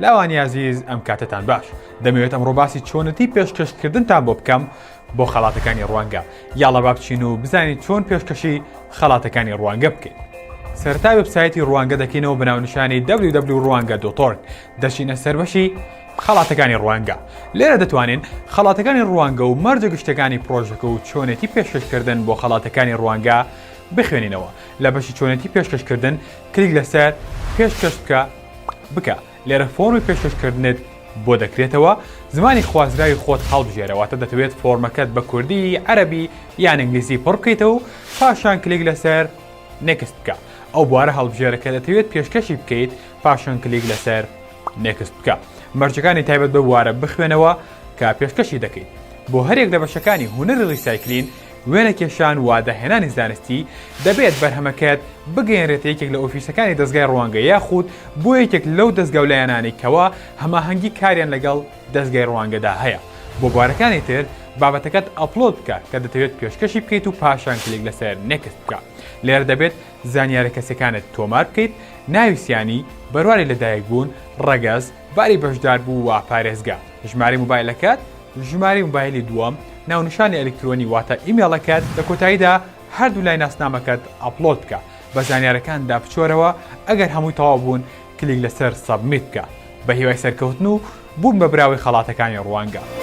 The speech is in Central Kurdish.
لاوانی ئازیز ئەم کاتەتان باش دەمەوێت ئەمڕۆ باسی چۆنەتی پێشکەشکردنتان بۆ بکەم بۆ خەڵاتەکانی ڕوانگە یاڵە با بچین و بزانین چۆن پێشکەشی خەڵاتەکانی ڕوانگە بکەین سەرەتا وێبسایتی ڕوانگە دەکەینەوە بە ناونیشانی www.ڕوانگە.org دەچینە سەر بەشی خەڵاتەکانی ڕوانگە لێرە دەتوانین خەڵاتەکانی ڕوانگە و مەرجە گشتەکانی پرۆژەکە و چۆنێتی پێشکەشکردن بۆ خەڵاتەکانی ڕوانگە بخوێنینەوە لە بەشی چۆنێتی پێشکەشکردن کلیک لەسەر پێشکەش بکە بکە لێرە فۆرمی پێشکەشکردنت بۆ دەکرێتەوە زمانی خوازراوی خۆت هەڵبژێرە واتە دەتەوێت فۆرمەکەت بە کوردی عەرەبی یان ئینگلیزی پڕ بکەیتەوە و پاشان کلیک لەسەر next بکە ئەو بوارە هەڵبژێرە کە دەتەوێت پێشکەشی بکەیت پاشان کلیک لەسەر next بکە مەرجەکانی تایبەت بە بوارە بخوێنەوە کە پێشکەشی دەکەیت بۆ هەرێک لە بەشەکانی هونەری ڕیسایکلین وێنەکێشان و داهێنانی زانستی، دەبێت بەرهەمەکەت بگەیەنرێتە یەکێک لە ئۆفیسەکانی دەزگای ڕوانگە یاخود بۆ یەکێک لەو دەزگا و لایەنانەی کەوا هەماهەنگی کاریان لەگەڵ دەزگای ڕوانگەدا هەیە. بۆ بوارەکانی تر بابەتەکەت upload بکە کە دەتەوێت پێشکەشی بکەیت و پاشان کلیک لەسەر next بکە. لێرە دەبێت زانیارە کەسیەکانت تۆمار بکەیت، ناوی سیانی، بەرواری لەدایکبوون، ڕەگەز، باری بەشداربوو و پارێزگا، ژمارەی مۆبایلەکەت، ژمارەی مۆبایلی دووەم، ناونیشانی ئەلیکترۆنی واتە ئیمێڵەکەت، لە کۆتاییدا هەردوو لای ناسنامەکەت upload بکە، بە زانیارەکاندا بچۆرەوە، ئەگەر هەمووی تەواو بوون کلیک لەسەر submit بکە. بە هیوای سەرکەوتن و بوون بە براوەی خەڵاتەکانی ڕوانگە.